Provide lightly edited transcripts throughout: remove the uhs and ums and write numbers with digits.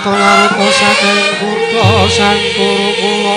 Nata laruta saking kutha Sang Kurukula.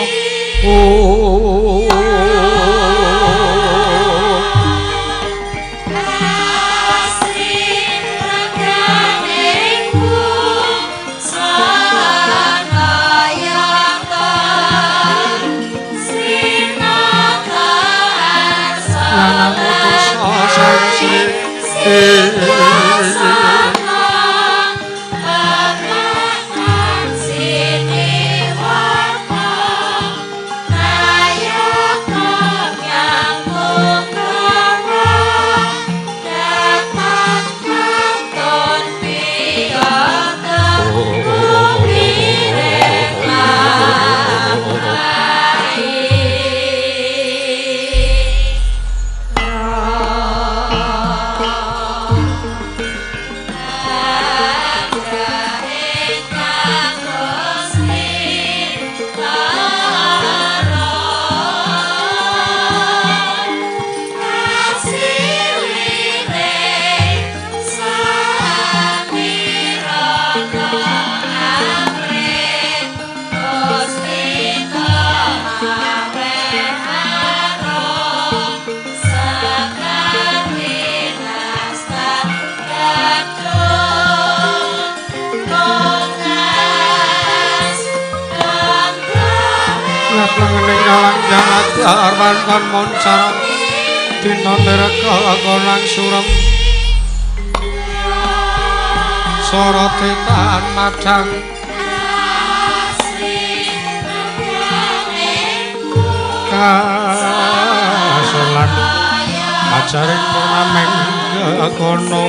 Arwan moncarang dina nireka konang surem sorote tan madang kasolan ajaring purnameng kono.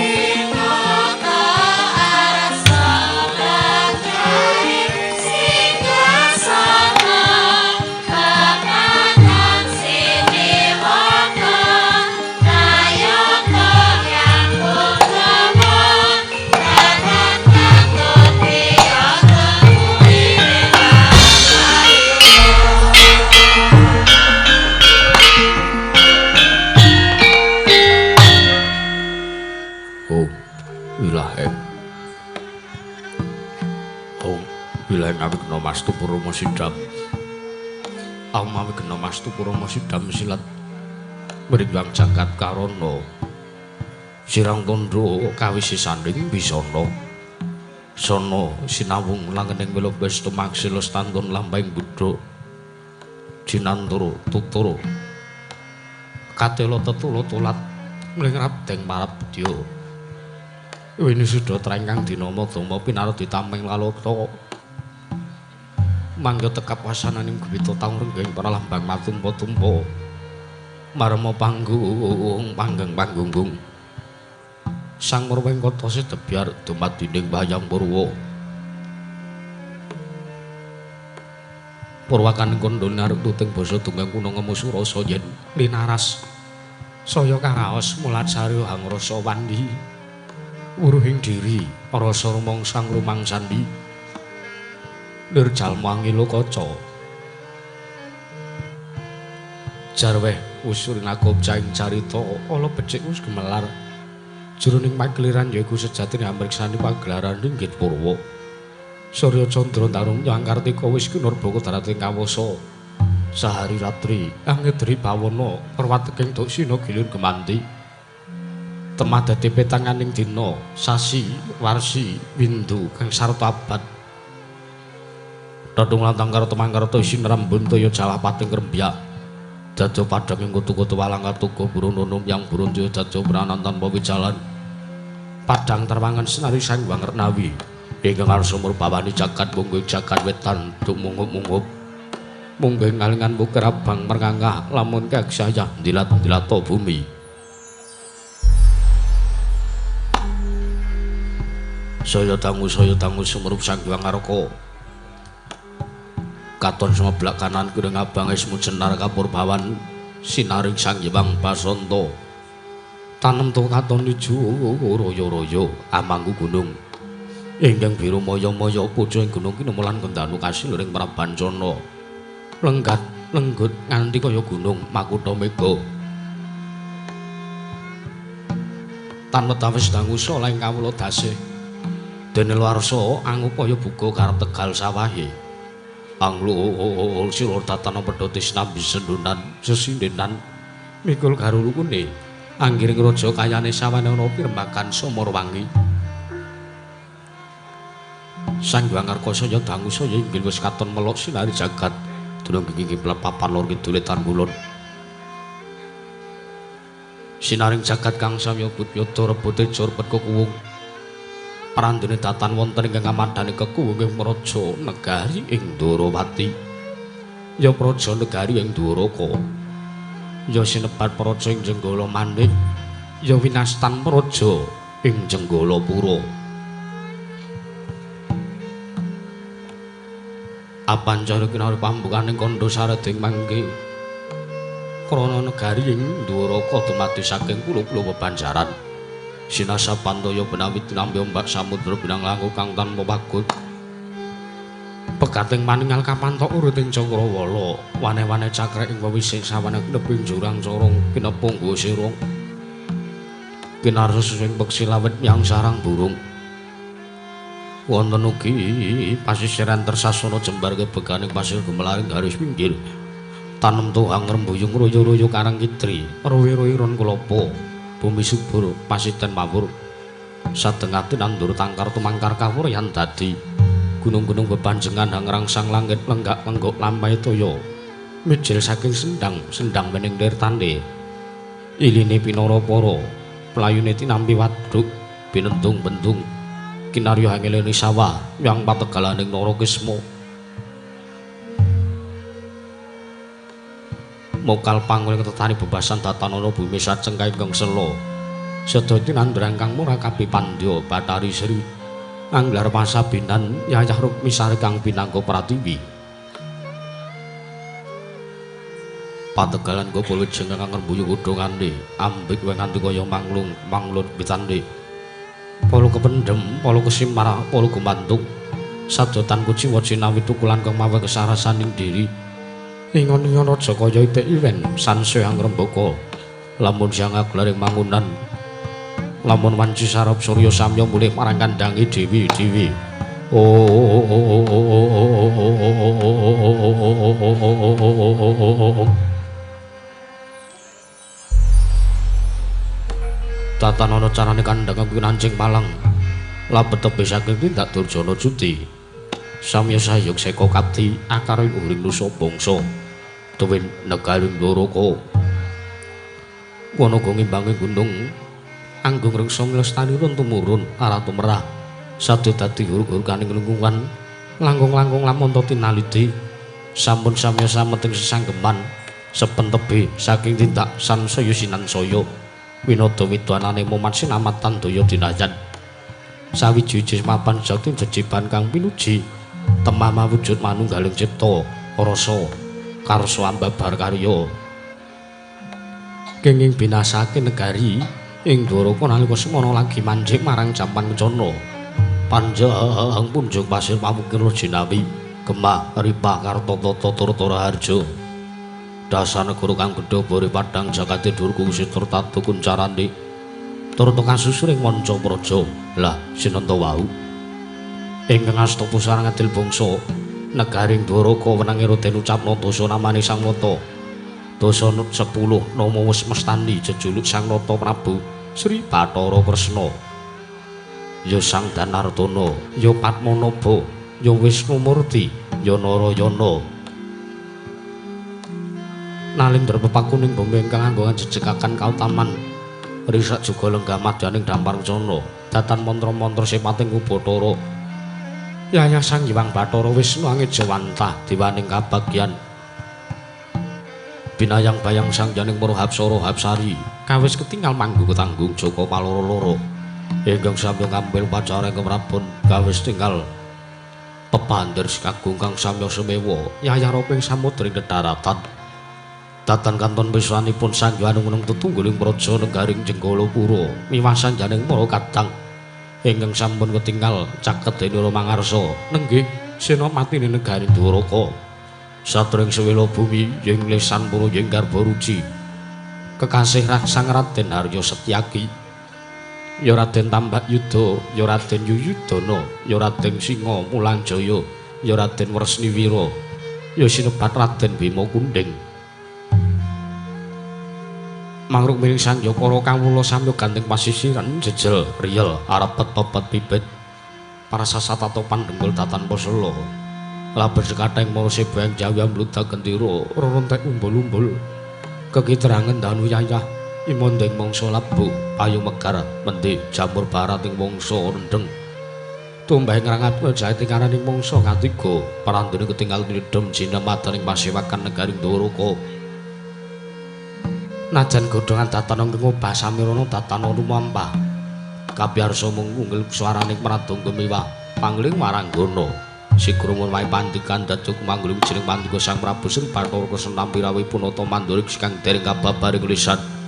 Mastu Purama Sidam Amawigna Mastu Purama Sidam silat mrimbang jagat karana sirang tandha kawisi sanding bisana sana sinawung langening welubes tumaksila stantun lambahing buddha jinantara tutara katela tetula tulat mling rabdeng marabdya winisuda traingkang dinama dama pinaradi tameng lalata mangga tekap wasananing guwita taung renggeng pralambang matumpa-tumpa marma panggung panggeng panggunggung sang Murwengkata sedebyar dumadining wayang purwa purwakaning kandhane arep tuting basa dongeng kuna ngemus rasa yen linaras saya karaos mulacarya hangrasa wandi wuruhing diri rasa rumangsang rumangsandi lir jalma angilo kaca jarweh usurin akop caing carita ala becik wis gemelar jroning pakeliran yaiku sejatine amriksani pagelaran ringgit purwa Surya Candra tarung Hyang Kartika wis kinurba darating kawasa sahari ratri angedri bawana perwateking duksina gilir gemanti temah dadi petanganing dina sasi warsi windu kang sarta abad Dadung lantang karo temang karo isin rambun toyo jawa pating krembyak jajo padang ing kutu-kutu walang katuga burung nunum yang burung toyo jajo pranan tanpa wijalan padang terwangan senari sang wangernawi ingkang arsa murbawani jagat mungguh jagat wetan duk mungup-mungup munggih ngalingan bukir abang merngangah lamun kaksayah dilat-dilato bumi saya dangu sumurup sang Hyang Arka katon semeblak kanan kuring abang esmu jenar kapur bawan sinaring sang Hyang Basanta tanem to katon ijo royo-royo amangku gunung ingkang biru maya-maya pucuk ing gunung kinemulan kendanu kasiluring Prabancana lenggat lenggut nganti kaya gunung makutha mega tan wetawis dangu saleh kawula dasih Dene Warsa angupaya buka karep Tegal sawahe. Anglul sira tatana pedhote sinambi sendunan sesindenan mikul garulukune anggiring raja kayane sawane ana pirembagan Samarwangi. Sang Hyang Arka saya dangu saya inggil wis katon melok sinari jagat dunung gigi papan lor kidul tan kulon. Sinaring jagat kang samya budyada rebote jur petko kuwung. Prandene datan wonten ingkang kamadhane kekuwung ing praja negari ing Dwarawati. Ya praja negari ing Dwaraka. Ya sinebat praja ing Jenggala Manik, ya winastan praja ing Jenggalapura. Apancara kinari pambukaning kandha sareding mangke krana negari ing Dwaraka dumadi saking pulo-pulo bebanjaran. Sinasa pantaya benawi tinampi ombak samudra binang langkung kang tanpa pagut. Pegating maningal kapantok uriting cakrawala, wane-wane cakrek ing wewising sawana kineping jurang corong kinepung sirung. Kinarsa sing peksi lawet yang sarang burung. Wonten ugi pasisiran tersasana jembar kebeganing pasir gumelaring garis pinggir. Tanem tuhang rembuyung royo-royo karang kitri, rowi-rowi ron klopo. Bumi subur pasiten mawur sadengati nandur tangkar tumangkar kawur yan dadi gunung-gunung bebanjengan hangrangsang langit lenggak lenggok lampai toya mijil saking sendang sendang wening nirtane iline pinara para playune tinampi waduk binendung bendung kinarya hangelene sawah yang pategalaning Narakisma mokal panguling tetani bebasan datanana bumi sacengkah ingkang sela sedaya tinandhurang kang murah kabi pandya Bathari Sri anglar pasabinan yayah rukmisari kang pinangka pratiwi pategalan gopol wijeng kang ngrembuyung kudungane ambik weng nganti kaya manglung manglut pitane polo kependhem polo kesimar polo gumantung sadotan kuciwa cinawi tukulan kang mawe kesarasaning diri ingon-ingon raja kaya itik iwen sansaya ngrembaka lamun siang aglaring mangunan lamun wanci sarap surya samya mulih marang kandhange dewi-dewi. Tatanana carane kandhang kuwi nancing palang labet tebih saking tindak Durjana Juti samya sayuk seka kapti akare uring nusa bangsa tuwin negaring Dwaraka wana ngimbangi gunung anggung rengsa mlestani run tumurun arah tumerah sadya dadi hurug-huruganing lingkungan langkung-langkung lamonto tinaliti sampun samya sameting sesanggeman sepen tebih saking tindak sansaya sinansaya winada widanane moman sinamatan daya dinayan sawiji-wiji mapan jati jejiban kang pinuji temah mawujud manunggaling cipta rasa karsa ambabar karya kenging binasake negari ing Dwaraka nalika semana lagi manjing marang jampan kencana panjang punjung pasir pamukir jinawi gemah ripa kartata turta raharja dasar negara kang gedhe bore padhang jagate durga situr tatu kuncarane turta kasusuring manca praja lah sinenta wau ingkang asta pusarang adil bangsa negaring Dwaraka wenange Raden ucapna dasa namane Sang Nata dasa 10 nama wis mestani jejuluk Sang Nata Prabu Sri Bathara Kresna ya Sang Danardana ya Padmanaba ya Wisnumurti ya Narayana Nalindra pepakuning bumi ingkang anggongan jejekaken kautaman risak juga lenggah madyaning dampar kencana datan mantra-mantra sipating Bathara Yaya Sang Hyang Bathara Wisnu angejawantah diwaning kabagyan binayang bayang sang janing para hapsara hapsari kawis ketinggal manggu ketanggung Joko paloro-loro ingkang samya ngambil pacara ing kawis tinggal pepander sekagung kang samya semewa yayah roping samudra ing dharatan datan kanton pisranipun Sang Hyang Anung tetungguling praja negaring Jenggalapura miwasan janing para kadang ingkang sampun ketinggal caket dene Mangarsa nenggih senopatine negari Dwaraka satring sewela bumi ing lesan pura ing garba ruci kekasih Sang Raden Harya Setyaki Ya Raden Tambak Yuda, ya Raden Yuyudana, ya Raden Singa Mulanjaya, ya Raden Wresniwira, ya sinebat Raden Bima Kunding. Mangruk miring sangyakara kawula samya gandeng pasisiran jejel riyel arepet pepet bibit parasasat atau pandhenggul datan posela laber sekatheng mara sebeng jawi amludak gendera rerentek umbul-umbul kekiterangen danu yayah imondeng mangsa labu payu megar mendhi jamur barat ing wangsa rendheng tumbah ngrangat jait ing araning mangsa katiga parandene ketinggal nidhem jinemadaning pasewakan negaring Dwaraka. Najan godhongan datan ngobah samirana datan lumampah kabiyarsa mung unggil swaraning pradonga miwah pangling waranggana sikrumun wae pandikan daduk mangling jeneng pandika Sang Prabu Sri Bathara Kresna nampi rawuh punata mandura kang dereng kababaring lisan.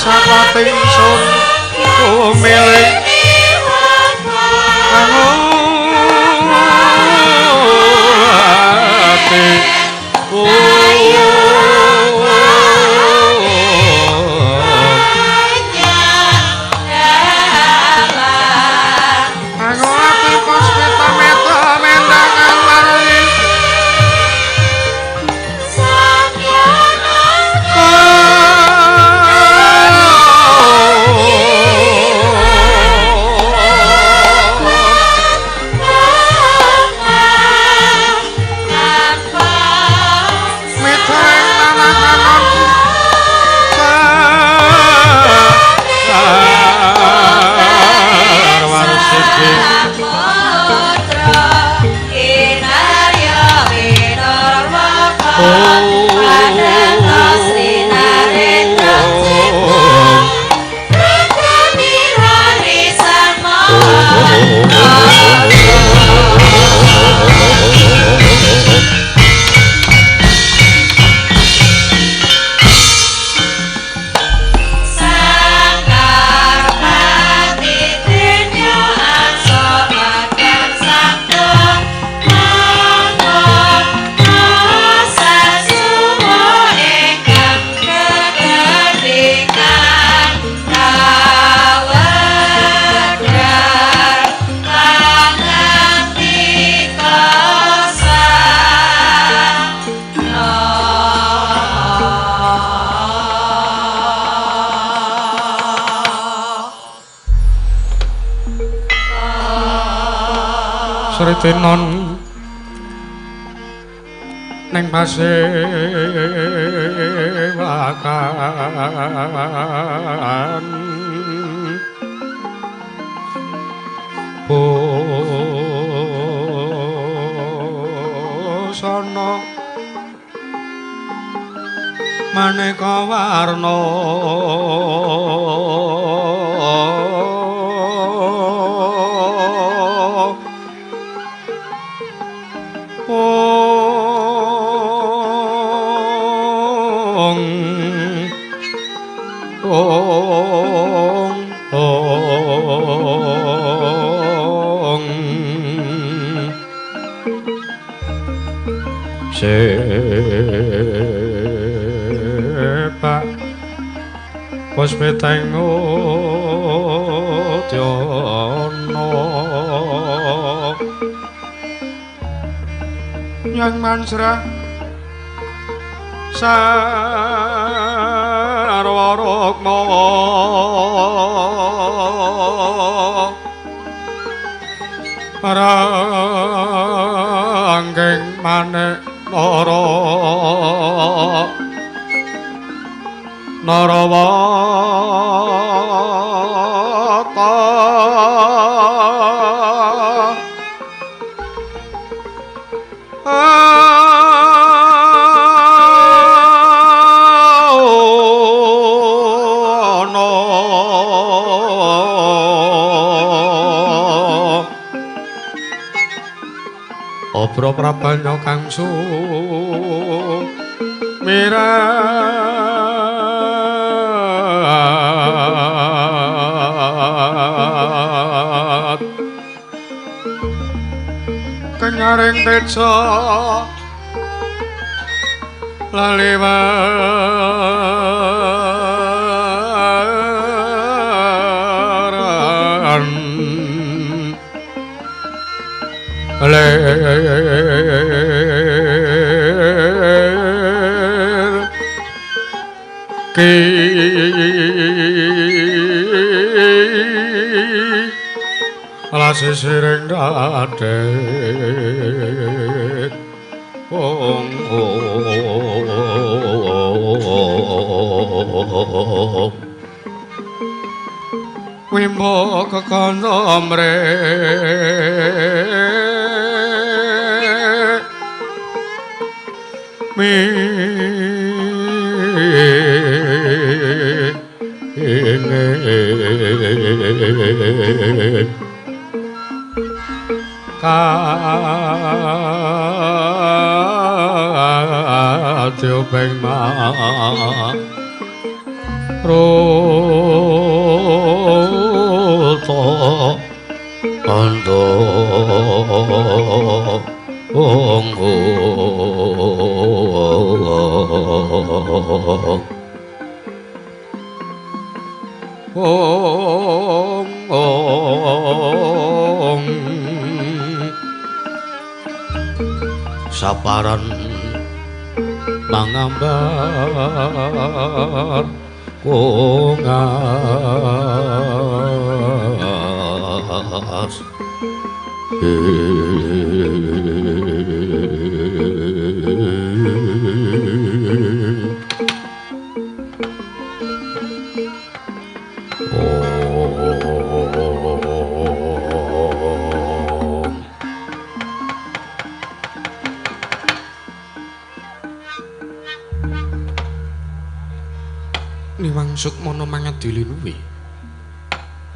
Sakwate ingsun kumiling ati. Sritenon neng pasewakan busana maneka warna sepak puspiteng udyana yang mansra sarwa rukma ranggeng manik nara narawata Obro prabanya kang sumirat kenyaring teja laliwaran ler ki lasisiring dadek ong wimbo kekana mre mi kadyo ping ma Rata Ando Ong Ong Ong saparan mangambar kongas. Niwang Sukmana mangadili luwe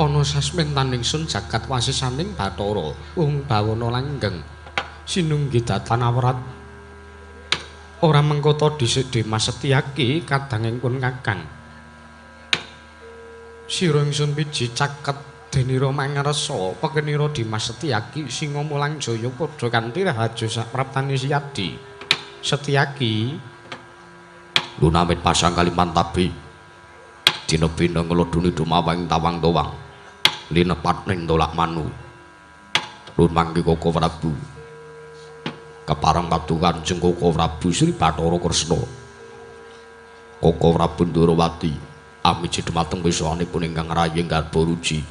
ana sasmentaning sun jagat wasisaning Bathara wong bawana langgeng sinunggi datan awrat ora mengkota dhisik Dimas Setyaki kadanging pun Kakang sira ingsun wiji caket denira mangarsa pekenira Dimas Setyaki Singa Mulang Jaya padha kanthi rahaja sapraptane Siyadi Setyaki lunamit pasang Kalimantabi dina bina nglodoni dumawang tawang towang linepat ning tolak manu lun mangke Koko Prabu kepareng paduka Kanjeng Koko Prabu Sri Bathara Kresna Koko Prabu Ndorowati amiji dumateng wisanipun ingkang raying garba ruji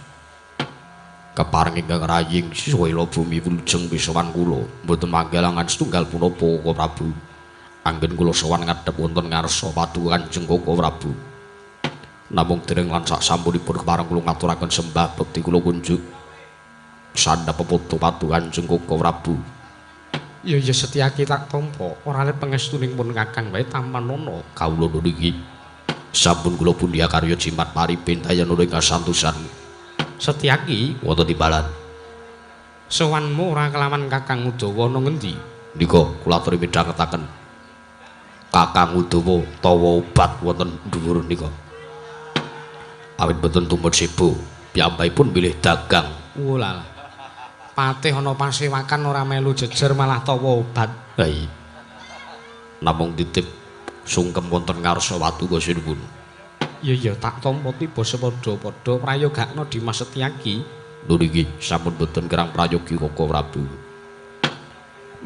kepareng ingkang raying swela bumi wilujeng pisowan kula mboten manggalangan setunggal punapa Koko Prabu anggen kula sowan ngadhep wonten ngarsa paduka Kanjeng Koko Prabu. Namung dereng lan sak sampunipun kepareng kula ngaturaken sembah bekti kula kunjuk sandhap peputu paduka Kanjeng Koko Prabu. Ya ya Setyaki tak tampa ora let pangestuning pun Kakang wae tampanana kawula niki sampun kula pundi karya jimat paripe dayana ing kasantosan. Setyaki wonten timbalan sowanmu ora kelawan Kakang Udawa ana ngendi? Nika kula aturi midhangetaken Kakang Udawa tawa obat wonten dhuwur nika. Awit boten tumut sebo piyambakipun milih dagang. Wolalah. Patih ana pasewakan ora melu jejer malah tawa obat. Ha iya. Namung titip sungkem wonten ngarsa paduka sinuwun. Ya ya tak tampa tiba sepadha-padha prayogakna Dimas Setyaki. Lho niki sampun boten kirang prayogi Koko Prabu.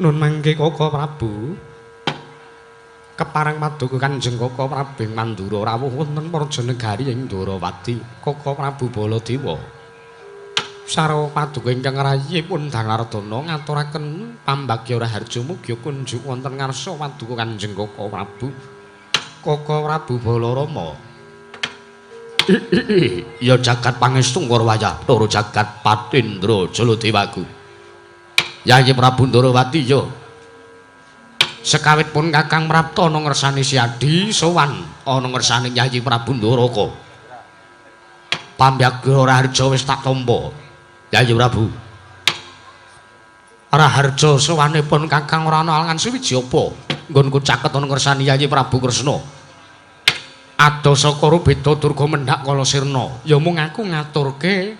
Nun mangke Koko Prabu. Kepareng paduka Kanjeng Koko Prabu ing Mandura rawuh wonten praja negari ing Ndorowati Koko Prabu Baladewa. Sarwa paduka ingkang rayipun Danardana ngaturaken pambagya raharja mugi kunjuk wonten ngarsa paduka Kanjeng Koko Prabu. Koko Prabu Balarama. Ya jagat pangestu Ngurwaya loro jagat Patindra Jaladewaku. Yayi Prabu Ndorowati ya. Sekawit pun Kakang prapta ana ngersani Siadi sowan ana ngersane Yayi Prabu Ndoraka. Pambagya raharja wis tak tampa. Yayi Prabu. Raharja sowanipun Kakang ora ana alangan suwiji apa? Nggonku caket ana ngersani Yayi Prabu Kresna. Ado saka rubeda durga mendhak kala sirna. Ya mung aku ngaturke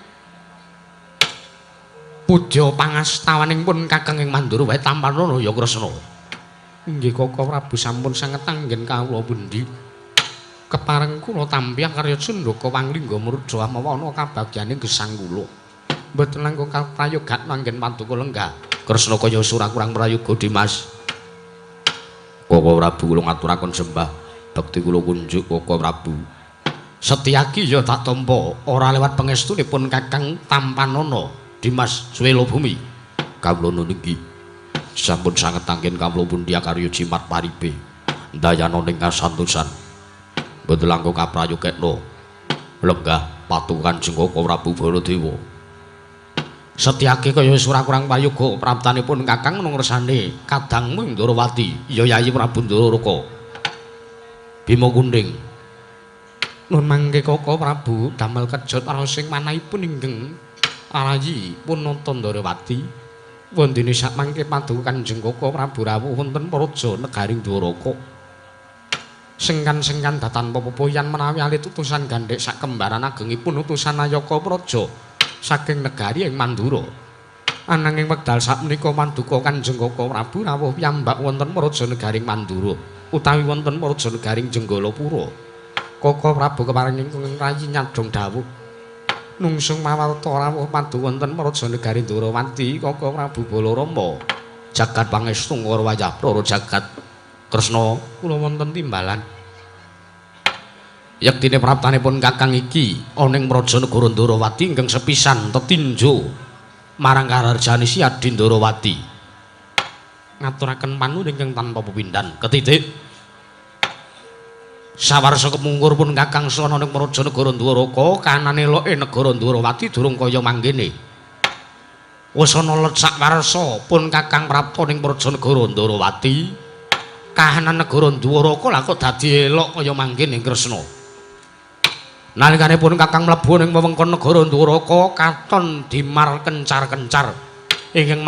pudya pangastawaning pun Kakang ing Mandura wae tampanana ya Kresna. Inggih Koko Prabu sampun sanget anggen kawula pundi. Kepareng kula tampi karya Cundaka Panglingga murja mawa ana kabagyane gesang kula. Mboten langkung kaprayogan anggen paduka lenggah. Kresna kaya ora kurang prayoga Dimas. Koko Prabu kula ngaturaken sembah bekti kula kunjuk Koko Prabu. Setyaki ya tak tampa ora lewat pangestunipun Kakang tampanana Dimas Swela Bumi. Kawula niki sampun sanget anggen kawula pundi karya jimat paripe ndayana ning kasantosan mboten langkung kaprayogekna lenggah paduka Kanjeng Koko Prabu Baladewa. Setyaki kaya wis ora kurang prayoga praptanipun Kakang ngersane kadangmu ing Ndorowati ya Yayi Prabu Ndoraka Bima Kunding. Nun mangke Koko Prabu damel kejot raos ing manahipun ingkang rayi Punata Ndorowati. Wondene sakmangke paduka Kanjeng Koko Prabu rawuh wonten praja negari Ndoraka. Sengkan-sengkan datan pepoyan menawi alit utusan gandhek sak kembaran agengipun utusan Nayaka Praja saking negari ing Mandura. Ananging wekdal sakmenika manduka Kanjeng Kaka Prabu rawuh piyambak wonten praja negaring Mandura utawi wonten praja negaring Jenggalapura. Kaka Prabu kepareng ingkang rayi nyadhong dawuh nungsung mawarta rawuh padu wonten praja negari Ndorowati Kaka Prabu Balarama. Jagat pangestu ngara wayah prara jagat. Kresna kula wonten timbalan. Yektine praptanipun kakang iki ana ing praja negara Ndorowati ingkang sepisan tetinjo marang kararjane si Adi Ndorowati. Ngaturaken panuwun ingkang tanpa pepindhan. Ketitik. Sawarsa kepungkur pun kakang swana ning praja negara Ndwaraka kanane loke negara Ndorowati durung kaya manggene. Wis ana let sawarsa pun kakang prapta ning praja negara Ndorowati. Kahanan negara Ndwaraka lah kok dadi elok kaya manggene Kresna. Nalikane pun kakang mlebu ning wewengkon negara Ndwaraka katon dimar kencar-kencar ingkang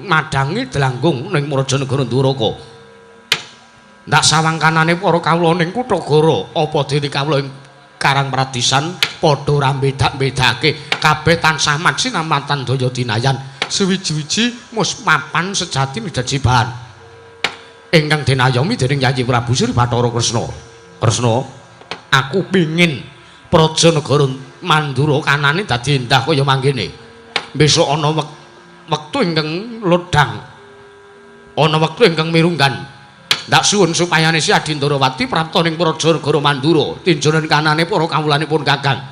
madangi delanggung ning praja negara Ndwaraka. Ndak sawang kanane para kawula ning kutha Goro, apa dene kawula ing Karang Pradisan padha ora bedak-bedake, kabeh tansah masinamatan daya dinayan, suwiji-wiji mus mapan sejati midajibahan. Ingkang dinayomi dening Yayi Prabu Sri Bathara Kresna. Kresna, aku pingin praja negara Mandura kanane dadi endah kaya manggene. Besok ana wektu ingkang lodhang, ana wektu ingkang mirunggan. Ndak suwun supayane si Adi Ndorowati prapta ning praja negara Mandura, tinjonen kanane para kawulanipun kakang.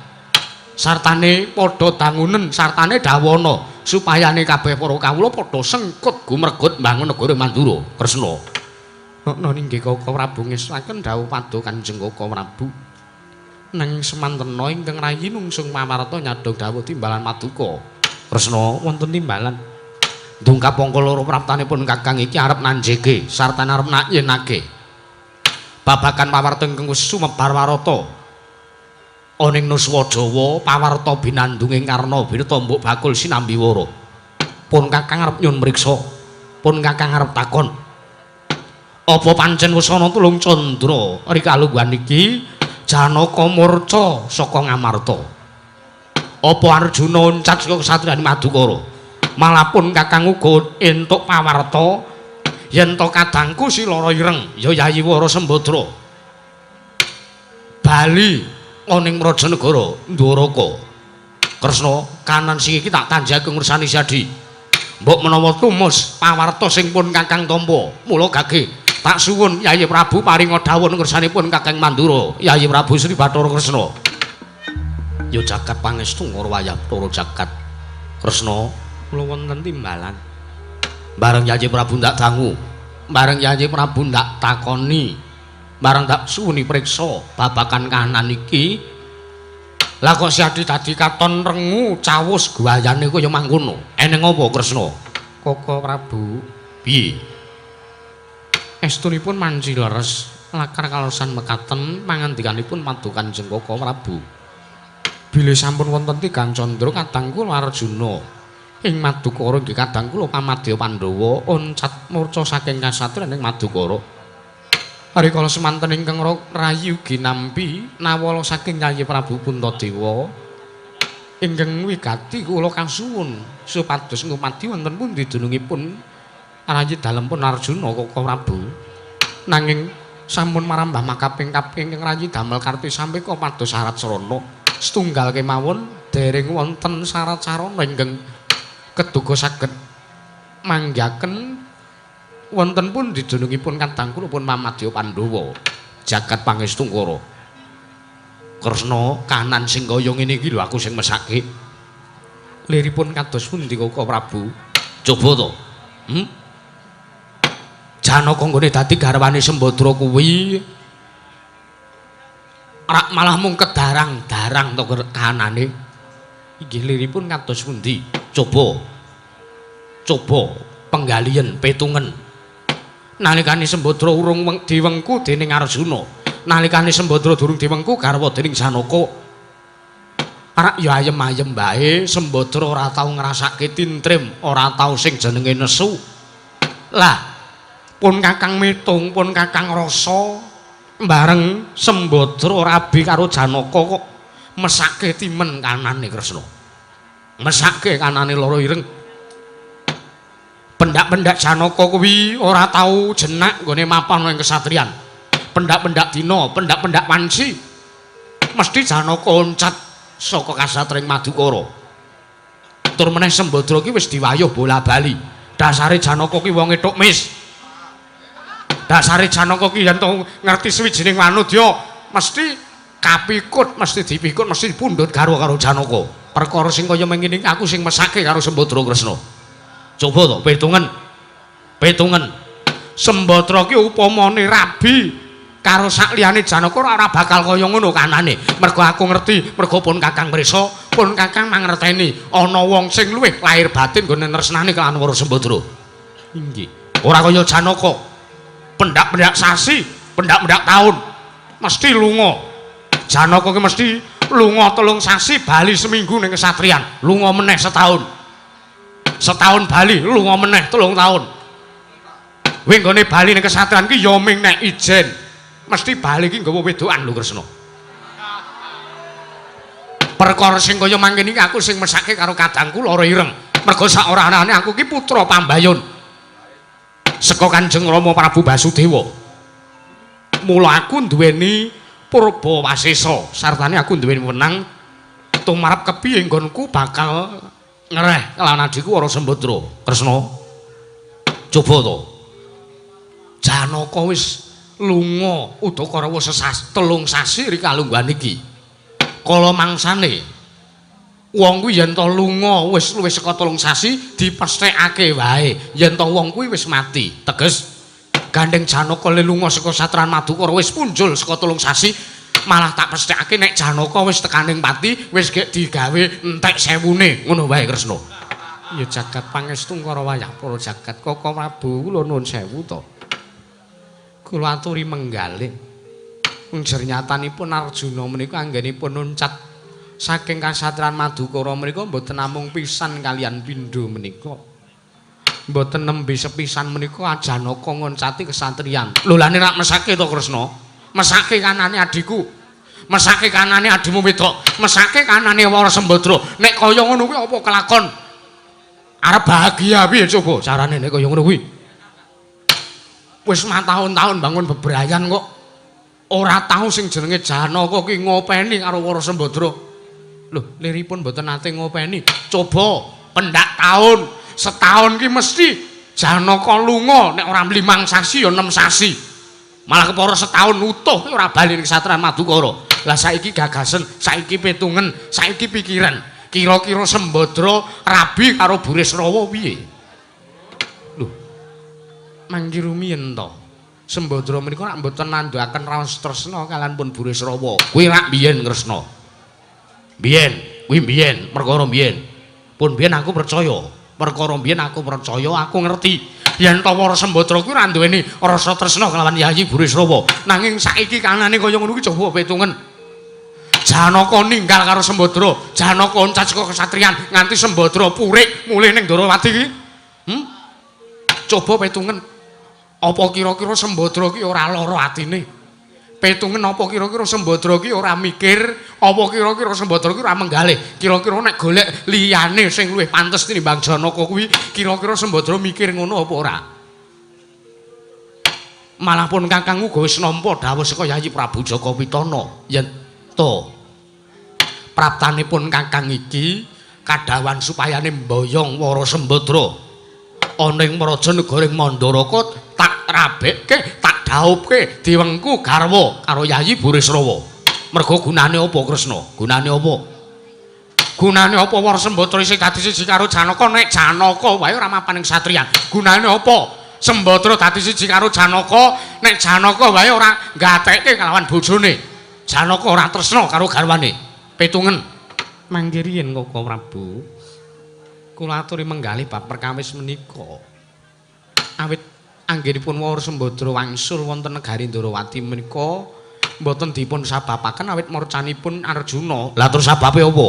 Sartane padha dangunen, sartane dawana supayane kabeh para kawula padha sengkut gumregut mbangun negara Mandura. Kresna. Ana inggih Kaka Prabu ngestuaken dawuh padha Kanjeng Kaka Prabu. Nanging semantena ingkang rayi nungsung pamarta nyadhong dawuh timbalan paduka. Kresna wonten timbalan. Dungkap angka loro praptanipun kakang iki arep nanjeke sartane arep nayenake. Babagan pawarta ingkang wis sumebar warata. Ana ing Nuswa Jawa pawarta binandunging Karna Wirta mbok bakul sinambiwara. Pun kakang arep nyun mriksa. Pun kakang arep takon. Apa pancen wis ana tulung candra rikalungguhan iki Janaka murca saka Ngamarta? Apa Arjuna oncat saka kesatriyan Madukara? Malah pun kakang uga entuk pawarta yen to kadangku si Lara Ireng ya Yayi Wara Sembadra bali ana ing praja negara Ndwaraka. Kresna kanan sing iki tak tanjake ngursani Syadi. Mbok menawa tumus pawarta sing pun kakang tampa, mula gage tak suwun Yayi Prabu paringa dawuh ngersanipun Kakang Mandura, Yayi Prabu Sri Bathara Kresna. Ya jagat pangestu ngara wayah Bathara jagat. Kresna kula wonten timbalan. Bareng Yayi Prabu ndak dangu, bareng Yayi Prabu ndak takoni, bareng tak suwuni priksa babagan kahanan iki. Lah kok Syadi dadi katon rengu cawus guayane kaya mangkono. Eneng apa Kresna? Kaka Prabu, piye? Estunipun manci leres lakar kaleresan mekaten pangandikanipun padu Kanjeng Kaka Prabu. Bilih sampun wonten tigang candra kadang kula Arjuna ing Madukara nggih kadang kula pamadya Pandhawa oncat murca saking kasatriyan ing Madukara. Rikala semanten ingkang rayi ugi nampi nawala saking Yayi Prabu Puntadewa ingkang wigati kula kasuwun supados ngumadi wonten pundi dunungipun rayi dalem pun Arjuna Kaka Prabu. Nanging sampun marambah makaping-kaping ingkang rayi damel karti sampeka pados syarat sarana setunggal kemawon dereng wonten syarat sarana ingkang keduga saged manggihaken wonten pundi dunungipun kadang kula pun pamadya Pandhawa. Jagat pangestu ngara. Kresna kahanan sing kaya ngene iki lho aku sing mesake. Liripun kados pundi Kaka Prabu? Coba to. Janaka nggone dadi garwane Sembadra kuwi rak malah mung kedarang-darang to kahanane. Inggih liripun kados pundi? Coba. Coba penggalian petungen. Nalikane Sembadra urung diwengku dening Arjuna, nalikane Sembadra durung diwengku garwa dening Janaka. Rak ya ayem-ayem bae Sembadra ora tau ngrasake tintrim, ora tau sing jenenge nesu. Lah pun kakang mitung, pun kakang rasa Bareng Sembadra rabi karo Janaka kok mesake timen kanane Kresna. Mesake kanane lara ireng. Pendak-pendak Janaka kuwi ora tau jenak nggone mapan ing kesatriyan. Pendak-pendak dina, pendak-pendak wanci. Mesti Janaka oncat saka kasatriyan Madukara. Tur meneh Sembadra ki wis diwayuh bola-bali. Dasare Janaka ki wong etuk mis. Dasare Janaka ki yen to ngerti suwijining wanudya mesti kapikut, mesti dipikut, mesti dipundhut garwa karo Janaka. Perkara sing kaya mengene iki aku sing mesake karo Sembadra Kresna. Coba to petungen. Petungen. Sembadra ki upamane rabi karo sakliyane Janaka ora bakal kaya ngono kanane. Mergo aku ngerti, mergo pun Kakang mrisa, pun Kakang mangerteni ana wong sing luwih lahir batin nggone tresnane kelawan Wara Sembadra. Inggih. Ora kaya Janaka. Pendak-pendak sasi, pendak-pendak taun mesti lunga. Janaka ki mesti lunga 3 sasi bali seminggu ning kesatriyan, lunga meneh setahun. Setahun bali lunga meneh 3 tahun. Kuwi nggone bali ning kesatriyan ki ya ming nek ijen. Mesti bali ki nggawa wedokan lho Kresna. Perkara sing kaya mangkene iki aku sing mesake karo kadangku lara ireng. Mergo sak ora-orane aku ki putra pambayun. Saka Kanjeng Rama Prabu Basudewa. Mula aku duweni purba wasesa, sartane aku duweni wenang tumarep kepiye nggonku bakal ngereh kelawan adhiku Wara Sembadra. Kresna. Coba to. Janaka wis lunga udakara wis 3 sasi rika lungguhan iki. Kala mangsane wong kuwi yen to lunga wis luwih saka 3 sasi dipesthekake wae yen to wong kuwi wis mati. Teges gandeng Janaka le lunga saka satran Madukara wis punjul saka 3 sasi malah tak pesthekake nek Janaka wis tekaning pati wis gek digawe entek sewune ngono wae Kresna. Ya jagat pangestu karo wayah para jagat Koko Prabu kula nuwun sewu to. Kula aturi menggalih. Nyatanipun Arjuna menika anggenipun nuncat saking kasatriyan Madukara menika mboten namung pisan kalian pindho menika. Mboten nembe sepisan menika Janaka ngoncati kesatriyan. Lho lane rak mesake to Kresna? Mesake kanane adhiku. Mesake kanane adhimu wedok. Mesake kanane Wara Sembadra. Nek kaya ngono kuwi apa kelakon? Arep bahagia piye coba carane nek kaya ngono kuwi? Wis matahun-tahun bangun bebrayan kok ora tau sing jenenge Janaka ki ngopeni karo Wara Sembadra. Lho, liripun mboten nate ngopeni. Coba pendak taun, setahun ki mesti Janaka lunga nek ora 5 sasi ya 6 sasi. Malah kepara setahun utuh ora bali ning Satran Madukara. Lah saiki gagasen, saiki petungen, saiki pikiran. Kira-kira Sembadra rabi karo Burisrawa piye? Lho. Mangki rumiyin to. Sembadra menika rak mboten nandhaken raos tresna kalian pun Burisrawa. Kuwi rak biyen Kresna. Biyen, kuwi biyen, perkara biyen. Pun biyen aku percaya. Perkara biyen aku percaya, aku ngerti yen to Wara Sembadra kuwi ora duweni rasa tresna kelawan Yayi Burisrawa. Nanging saiki kanane kaya ngono kuwi coba petungen. Janaka ninggal karo Sembadra, Janaka oncat saka kesatriyan nganti Sembadra purik mulih ning Ndorowati iki. Coba petungen. Apa kira-kira Sembadra ki ora lara atine? Petungen apa kira-kira Sembadra ki ora mikir, apa kira-kira Sembadra ki ora menggalih? Kira-kira nek golek liyane sing luwih pantes tinimbang Janaka kuwi, kira-kira Sembadra mikir ngono apa ora? Malah pun Kakang uga wis nampa dawuh saka Yayi Prabu Jaka Pitana yen to praptanipun Kakang iki kadhawan supayane mboyong Wara Sembadra ana ing Mraja negara ing Mandaraka tak rabekke, tak dhaupke diwengku garwa karo Yayi Burisrawa. Mergo gunane apa Kresna? Gunane apa? Gunane apa Wara Sembadra isih dadi siji karo Janaka nek Janaka wae ora mapan ing satriyan? Gunane apa Sembadra dadi siji karo Janaka nek Janaka wae ora gatekke kalawan bojone? Janaka ora tresna karo garwane. Petungen. Mangke riyin Koko Prabu. Kula aturi menggalih bab perkawis menika. Awit anggenipun Wara Sembadra wangsul wonten negari Ndorowati menika mboten dipun sababaken awit morcanipun Arjuna. Lah terus sababe apa?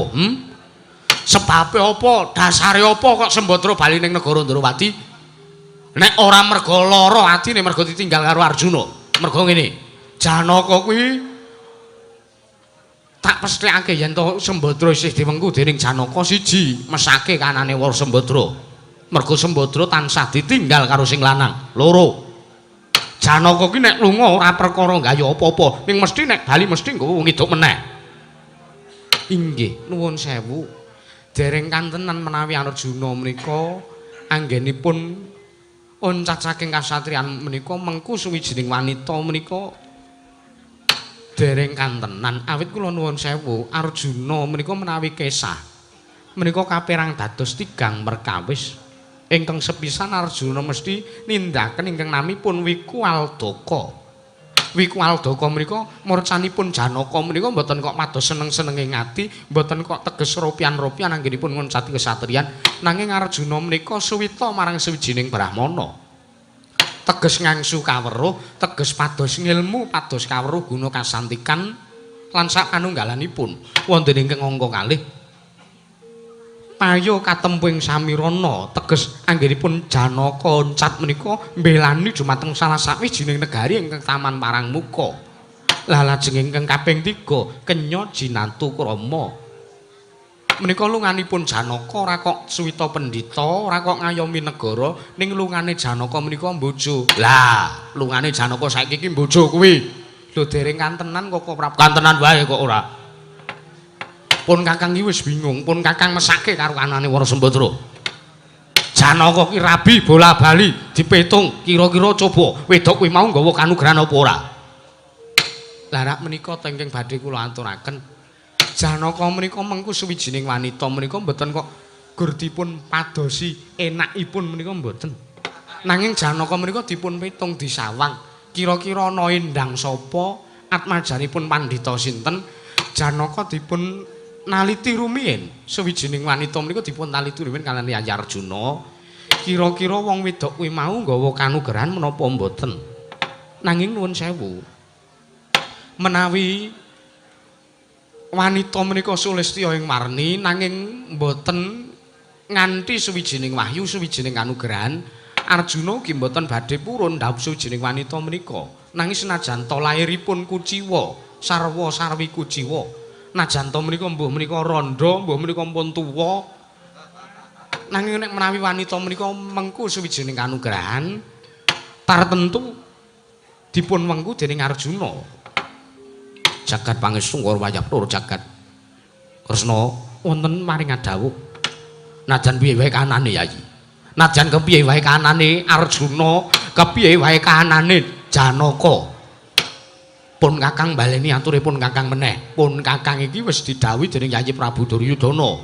Sebabe apa? Dasare apa kok Sembadra bali ning negara Ndorowati? Nek ora mergo lara atine mergo ditinggal karo Arjuna. Mergo ngene. Janaka kuwi tak pesthekake yen to Sembadra isih diwengku dening Janaka siji, mesake kanane Wara Sembadra. Mergo Sembadra tansah ditinggal karo sing lanang. Loro. Janaka ki nek lunga ora perkara gawe apa-apa, ning mesti nek bali mesti nggawa wong wedok meneh. Inggih, nuwun sewu. Dereng kantenan menawi Arjuna menika anggenipun oncat saking kasatriyan menika mengku suwijining wanita menika dereng kantenan. Awit kula nuwun sewu, Arjuna menika menawi kesah menika kaperang dados tigang perkawis. Ingkang sepisan Arjuna mesti nindaken ingkang namipun Wikuwaldaka. Wikuwaldaka menika murcanipun Janaka menika mboten kok mados seneng-senenge ngati, mboten kok teges ropian-ropian anggenipun ngoncati kesatriyan, nanging Arjuna menika suwita marang sawijining brahmana. Teges ngangsu kaweruh, teges pados ngilmu, pados kaweruh guna kasantikan lan sapanunggalanipun wonten ingkang angka kalih payo katempu ing samirana, teges anggenipun Janaka oncat menika mbelani dumateng salah sawijining negari ingkang Taman Parangmuka. Lah lajeng ingkang kaping 3 kenya jinatu krama. Menika lunganipun Janaka ora kok suwita pendhita, ora kok ngayomi negara, ning lungane Janaka menika mbojo. Lah, lungane Janaka saiki iki mbojo kuwi. Lho dereng kantenan kok Prabu. Kantenan wae kok ora. Pun Kakang iki wis bingung, pun Kakang mesake karo kanane Wara Sembadra. Janaka ki rabi bola-bali dipetung, kira-kira coba wedok kuwi mau nggawa kanugrahan apa ora. Lah rak menika tengking badhe kula aturaken. Janaka menika mengku suwijining wanita menika mboten kok gur dipun padosi enakipun menika mboten. Nanging Janaka menika dipun pitung disawang. Kira-kira ana endang sapa, atmajanipun pandhita sinten? Janaka dipun naliti rumiyin, suwijining wanita menika dipun taliti rumiyin kaliyan Yayi Arjuna. Kira-kira wong wedok kuwi mau nggawa kanugrahan menapa mboten? Nanging nuwun sewu. Menawi wanita menika sulistya ing warni nanging mboten nganti suwijining wahyu, suwijining kanugrahan, Arjuna ugi mboten badhe purun dhawup suwijining wanita menika. Nanging senajan ta lairipun kuciwa, sarwa sarwi kuciwa. Najan ta menika mbuh menika randha, mbuh menika pun tuwa. Nanging nek menawi wanita menika mengku suwijining kanugrahan tartentu dipun wengku dening Arjuna. Jagat pangestu wayah loro jagat. Kresna wonten maring dawuh. Najan piye wae kanane Yayi. Najan kepiye wae kanane Arjuna, kepiye wae kanane Janaka. Pun Kakang baleni ature pun Kakang meneh. Pun Kakang iki wis didhawuhi dening Yayi Prabu Duryudana.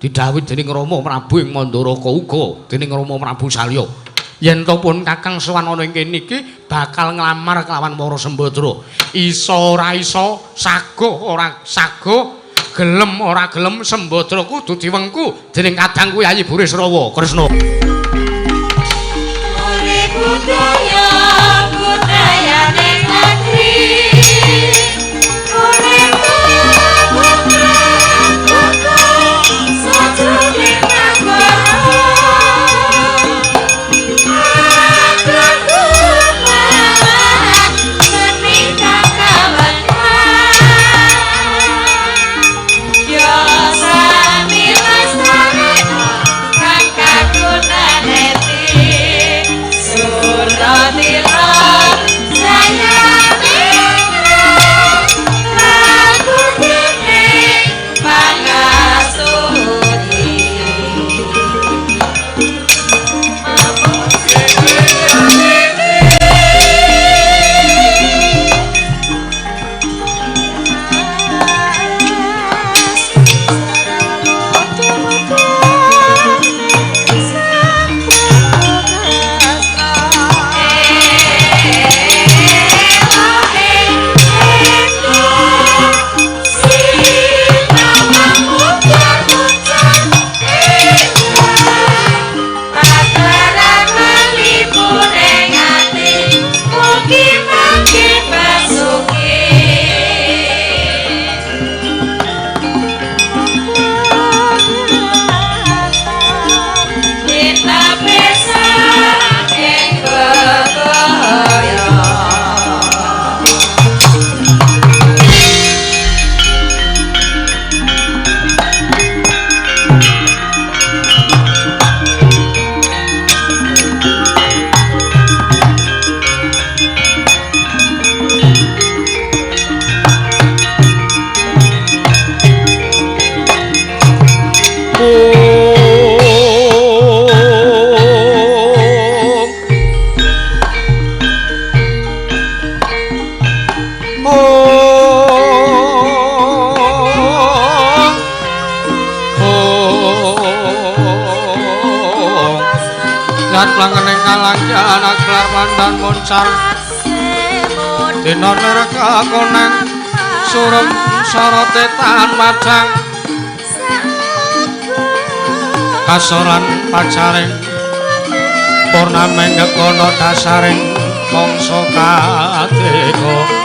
Didhawuhi dening Rama Prabu ing Mandaraka uga dening Rama Prabu Salya. Yen to pun Kakang sowan ana ing kene iki bakal nglamar kelawan Wara Sembadra. Iso ora iso, saguh ora saguh, gelem ora gelem Sembadra kudu diwengku dening kadangku Yayi Burisrawa. Kresna. Urip budaya budayane negeri. Urip putra putra sajroning nagara. Agraguman seni kang kawentar. Ya sami lestari kang kagunane. Surah. muncar dina neraka koneng surem sorote tan madang kasoran pacaring purnameng kono dasaring mangsa kadeka.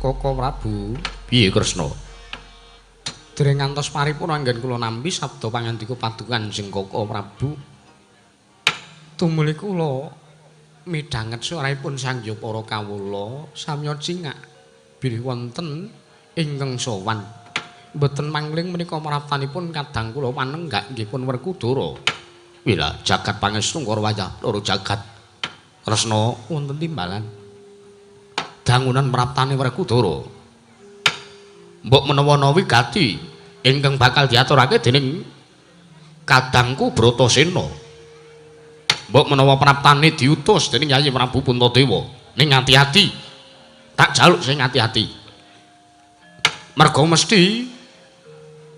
Koko Prabu, piye Kresna? Dereng ngantos paripurna anggen kula nampi sabda pangandika paduka Kanjeng Koko Prabu. Tumuli kula midhanget suaraipun sangya para kawula samya cingak bilih wonten ingkang sowan. Mboten mangling menika maraptanipun kadang kula panenggak nggih pun Werkudara. Wila jagat pangestu karo wayah loro jagat. Kresna wonten timbalan dangunan praptane Werkudara. Mbok menawa wigati ingkang bakal diaturake dening kadangku Bratasena. Mbok menawa praptane diutus dening Yayi Prabu Puntadewa. Ning ati-ati. Tak jaluk sing ati-ati. Merga mesti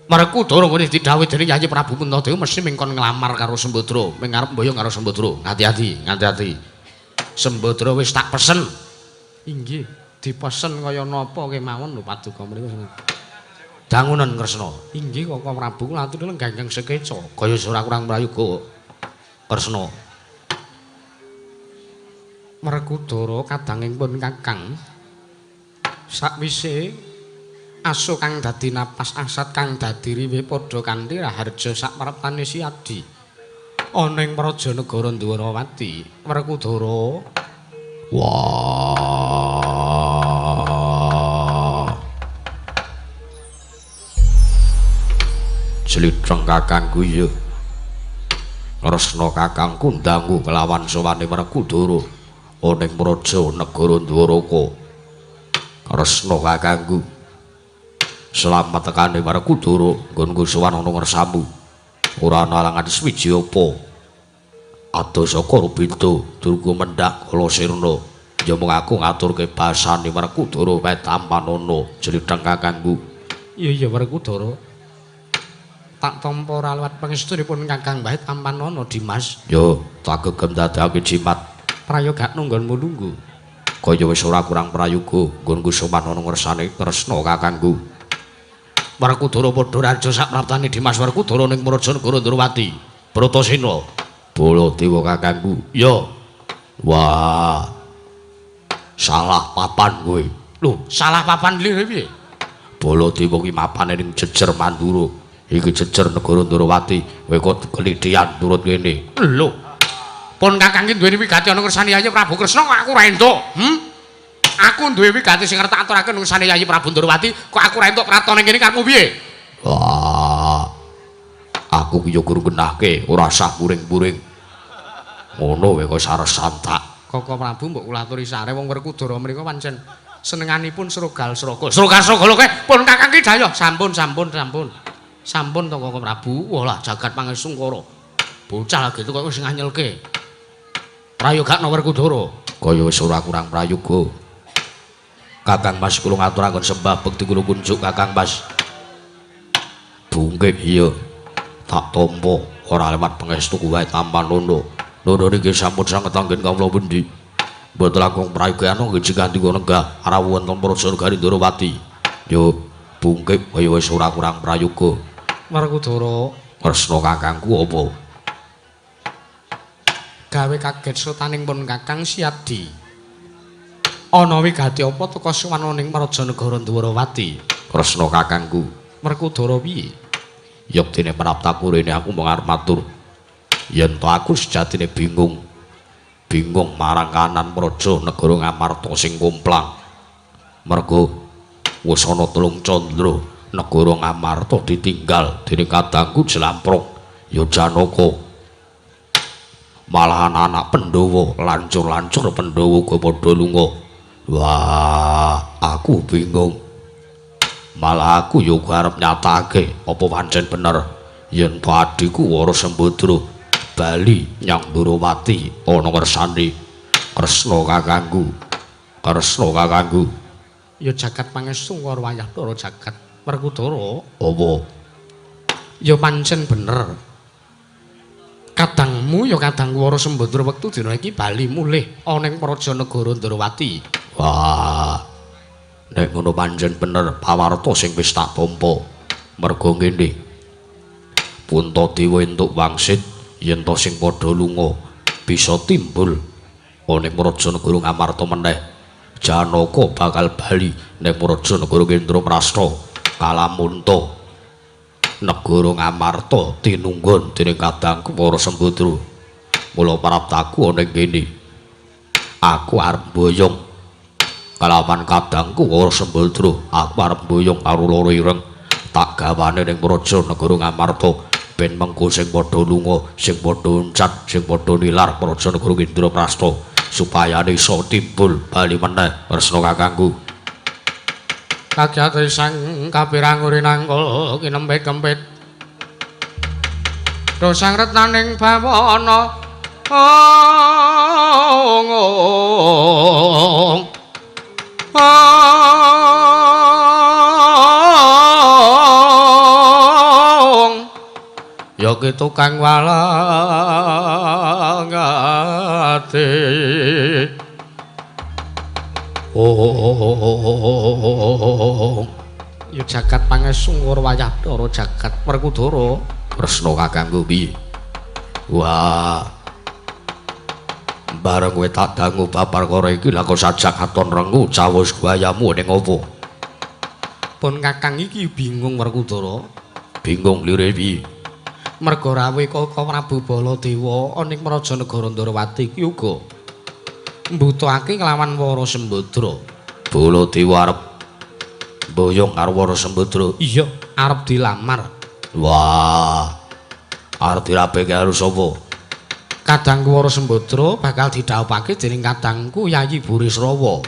Werkudara ngene didhawuhi dening Yayi Prabu Puntadewa mesti mingkon nglamar karo Sembadra, ming arep mboyong karo Sembadra. Ati-ati, ati-ati. Sembadra wis tak pesen. Inggih, dipesen kaya napa kemawon lho paduka mriku. Dangunan Kresna. Inggih Koko Prabu kula aturi lenggah ingkang sekeca. Kaya ora kurang prayoga Kresna. Werkudara kadanging pun Kakang. Sakwise asu kang dadi napas asat kang dadi riwe padha kanthi raharja sapraptane Siadi. Ana ing praja negara Ndwarawati, Werkudara. Wah. Jlitheng kakangku ya. Kresna kakangku ndangu kelawan sowane Werkudara ana ing praja negara Ndwaraka. Kresna kakangku. Selamat tekane Werkudara nggonku sowan ana ngersamu. Ora ana alangan swiji apa. Adoh saka Rubeda durga mendhak kala sirna. Ya mung aku ngaturke basane Werkudara wae tampanana jlitheng kakangku. Iya iya Werkudara. Tak tampa ora liwat pangestunipun Kakang wae tampanana Dimas. Yo, tak gegem dadekake jimat. Prayoga nggonmu lungguh. Kaya wis ora kurang prayoga nggonku sowan ana ngersane Kresna kakangku. Werkudara padha raja sapraptane Dimas Werkudara ning praja negara Ndrawati. Bratasena. Baladewa kakangku. Ya. Wah. Salah papan kowe. Lho, salah papan lho piye? Baladewa ki mapane ning jejer Mandura. Iki jejer negara Ndrawati. Kowe kok kelithian turut kene. Lho. Pun Kakang ki duweni wigati ana ngersane Yayi Prabu Kresna kok aku ora entuk. Aku duwe wigati sing arep tak aturake ngersane Yayi Prabu Ndorowati, kok aku ora entuk pratone kene karepmu piye? Wah. Aku ki yo guru genahke, ora sah buring-buring. Ngono wae kok saresan tak. Koko Prabu mbok kula aturi sare wong Werkudara mriku pancen senenganipun srogal-sroga. Srogal-sroga kowe pun Kakang ki dayoh. Sampun, sampun, sampun. Sampun to Koko Prabu. Walah jagat pangestungkara. Bocah lagi kok wis nganyelke. Prayogakno Werkudara. Kaya wis ora kurang prayoga. Kakang Mas kula ngaturaken sembah bekti kula kunjuk Kakang Mas. Bungkik iya. Tak tampa ora lewat pangestu wae tampan londo. Londo niki sampun sanget anggen kawula pundi. Mboten langkung prayoga ana nggih jigandika nenggah rawuh wonten Praja Negari Ndorowati. Yo bungkik kaya wis ora kurang prayoga. Werkudara, Kresna kakangku apa? Gawe kaget sutaning pun Kakang Siadi. Ana wigati apa teka suwana ning Praja Negara Ndorowati? Kresna kakangku. Werkudara piye? Yektine praptaku rene aku mung arep matur. Yen to aku sejatine bingung. Bingung marang kanan Praja Negara Ngamarta sing komplang. Mergo wis ana telung candra negara Ngamarta ditinggal dening kadangku Jlamprok ya Janaka. Malahan anak Pandhawa lancur-lancur Pandhawa uga padha lunga. Wah, aku bingung. Malah aku ya uga arep nyatake apa pancen bener yen to adhiku Wara Sembadra bali nyang Ndorowati ana ngersane Kresna kakangku. Kresna kakangku. Ya jagat pangestu karo wayah Ndara jagat Werkudara. Apa? Ya pancen bener. Kadangmu ya kadang Wara Sembadra wektu dina iki bali mulih ana ing Praja Negara Ndorowati. Wah. Nek ngono pancen bener pawarta sing wis tak tampa. Mergo ngene. Puntadewa entuk wangsit yen to sing padha lunga bisa timbul ana ing Praja Negara Ngamarta meneh. Janaka bakal bali ning Praja Negara Indraprasta Kalamunta. Negara Ngamarta tinunggun dening kadangku Wara Sembadra. Mula praptaku ana ing kene. Aku arep mboyong kalawan kadangku Wara Sembadra. Aku arep mboyong karo loro ireng tak gawane ning Praja Negara Ngamarta ben mengko sing padha lunga, sing padha uncat, sing padha nilar Praja Negara Indraprasta supaya iso timbul bali meneh Kresna kakangku. Kagyate sang kapirang urinangkul kinempit-kempit. Dosang retnaning bawana ong ong ya ki tukang walang ati. Oh, ya jagat pangesungkur wayah Ndara jagat Werkudara. Kresna kakangku piye? Wah. Bareng kowe tak dangu bab perkara iki lha kok sajak katon rengu cawus guayamu ning opo? Pun Kakang iki bingung Werkudara. Bingung lire piye? Merga rawuhe Kaka Prabu Baladewa ana ing Praja Negara Ndorowati iki uga mbutuhake kelawan Wara Sembadra. Baladewa arep mboyong karo Wara Sembadra. Iya, arep dilamar. Wah. Arep dirabeke karo sapa? Kadangku Wara Sembadra bakal didhawuhake dening kadangku Yayi Burisrawa.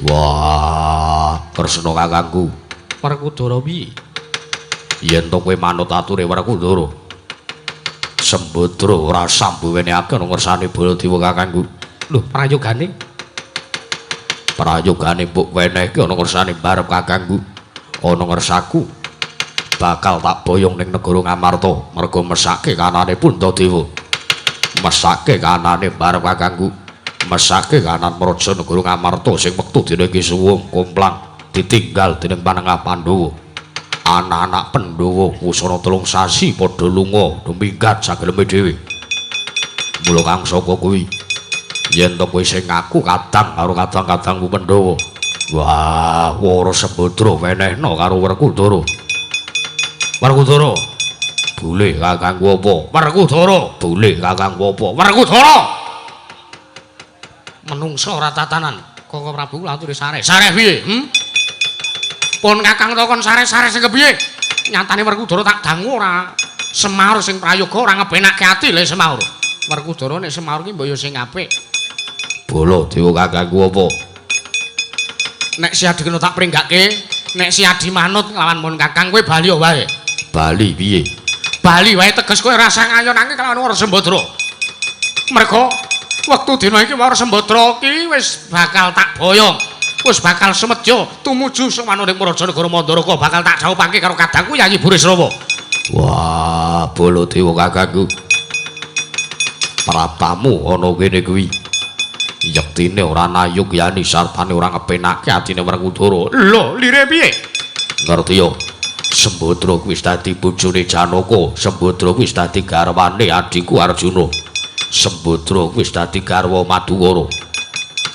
Wah, Kresna kakangku. Werkudara piye? Yen to kowe manut ature Werkudara, Sembadra ora sambuwenehake ana ngersane Baladewa kakangku. Lho, prayogane? Prayogane mbok wenehke ana ngersane barep kakangku. Ana ngersaku bakal tak boyong ning negara Ngamarta mergo mesake kanane Puntadewa. Mesake kanane barep kakangku. Mesake kanan Praja Negara Ngamarta sing wektu dina iki suwung komplang ditinggal dening panengah Pandhawa. Anak-anak Pandhawa wis ana 3 sasi padha lunga minggat sageleme dhewe. Mula kang saka kuwi yen to kowe sing ngaku kadang karo kadang-kadangmu Pandhawa. Wah, Wara Sembadra wenehna karo Werkudara. Werkudara, Boleh kakangku apa? Werkudara. Boleh kakangku apa? Werkudara. Menungsa ora tatanan. Koko Prabu laturi sareh. Sareh piye? Pun kakang takon sareh-sareh sing kepiye? Nyatane Werkudara tak dangu ora semaur sing prayoga ora ngebenake ati le semaur. Werkudara nek semaur ki mbok ya sing apik. Baladewa kakangku apa? Nek si Adi kena tak pringgake, nek si Adi manut nglawan pun kakang kowe bali wae. Bali piye? Bali wae teges kowe rasa ngayonake kelawan Wara Sembadra. Merga wektu dina iki Wara Sembadra ki wis bakal tak boyong. Wis bakal semedya tumuju sowan ning Prajanegara Mandaraka bakal tak dhawuhake karo kadangku Yayi Burisrawa. Wah, Baladewa kakangku. Praptamu ana kene kuwi. Yektine ora nayugyani sartane ora ngepenake atine Werkudara. Lho, lire piye? Ngerti yo. Sembadra kuwi wis dadi bojone Janaka, Sembadra kuwi wis dadi garwane adhiku Arjuna. Sembadra kuwi wis dadi garwa Madukara.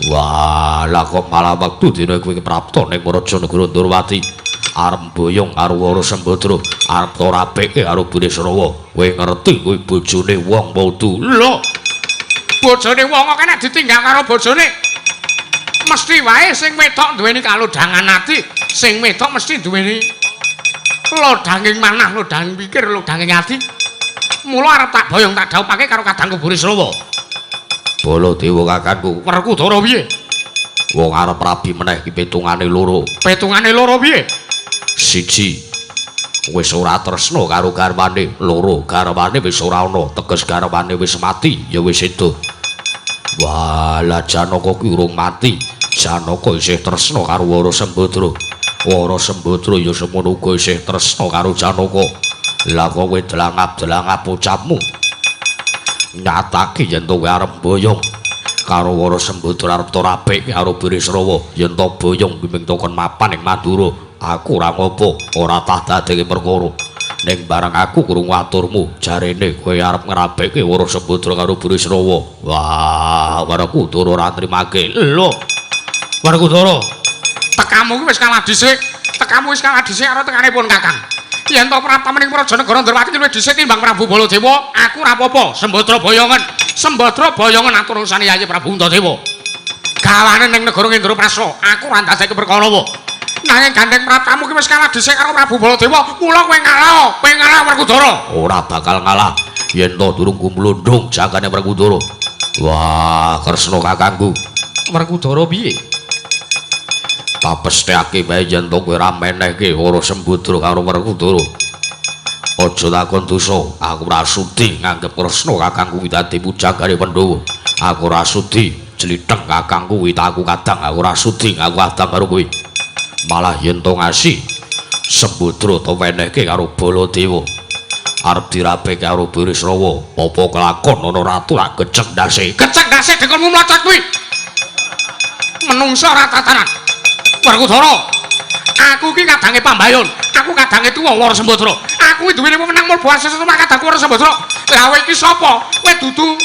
Wah, lah kok malah wektu dina kuwi prapta ning Prajanegara Ndorowati. Arep mboyong karo Wara Sembadra, arep rapeke karo Burisrawa. Kowe ngerti kuwi bojone wong apa udu? Lho. Bojone wong kok nek ditinggal karo bojone mesti wae sing wedok duweni kalodhangan ati, sing wedok mesti duweni lodhanging manah, lodhanging pikir, lodhanging ati. Mula arep tak boyong tak dhawuhake karo kadangku Burisrawa. Baladewa kakangku, Werkudara piye? Wong arep rabi meneh ki petungane loro. Petungane loro piye? Siji, wis ora tresna karo garwane. Loro, garwane wis ora ana, teges garwane wis mati, ya wis sedo. Wah, lah Janaka ki urung mati. Janaka isih tresna karo Wara Sembadra. Wara Sembadra ya semono uga isih tresna karo Janaka. Lah kok kowe delangap-delangap ucapmu? Nyatake yen to kowe arep boyong karo Wara Sembadra arep rapek karo Burisrawa, yen to boyong kuwi mung kon mapan ing Madura. Aku ora ngopo, ora tah dadeke perkara. Ning bareng aku krungu aturmu, jarene kowe arep ngrabeke Wara Sembadra karo Burisrawa. Wah, Werkudara ora nrimake. Lho. Werkudara, tekamu kuwi wis kalah dhisik. Tekamu wis kalah dhisik karo tekane pun kakang. Yen to prapta mening Prajanegara Ndorowati luwih dhisik timbang Prabu Baladewa, aku ora apa-apa. Sembadra boyongen. Sembadra boyongen atur urusane Yayi Prabu Antadewa. Gawane ning negara Indraprasta, aku ora ndadekake perkara apa. Nanging gandeng praptamu ki wis kalah dhisik karo Prabu Baladewa, mula kowe ngalah Werkudara. Ora bakal ngalah yen to durung gumlundung jagane Werkudara. Wah, Kresna kakangku. Werkudara piye? Tapesthekake wae yen to kowe ora menehke Wara Sembadra karo Werkudara. Aja takon dosa, aku ora sudi nganggep Kresna kakangku kuwi dadi pujangane Pandhawa. Aku ora sudi jlitheng kakangku kuwi aku kadang, aku ora sudi ngaku kadang karo kowe. Malah yen to ngasi Sembadra to wenehke karo Baladewa. Arep dirabeke karo Burisrawa, apa kelakon ana ratu rak gecek ndase. Gecek ndase dengkulmu mlocot kuwi. Menungsa ora tatanan. Werkudara, aku iki kadange pambayun, aku kadange tuwa Wara Sembadra. Aku iki duweni wewenang mlebu akses rumah kadangku Wara Sembadra. Lah kowe iki sapa? Kowe dudu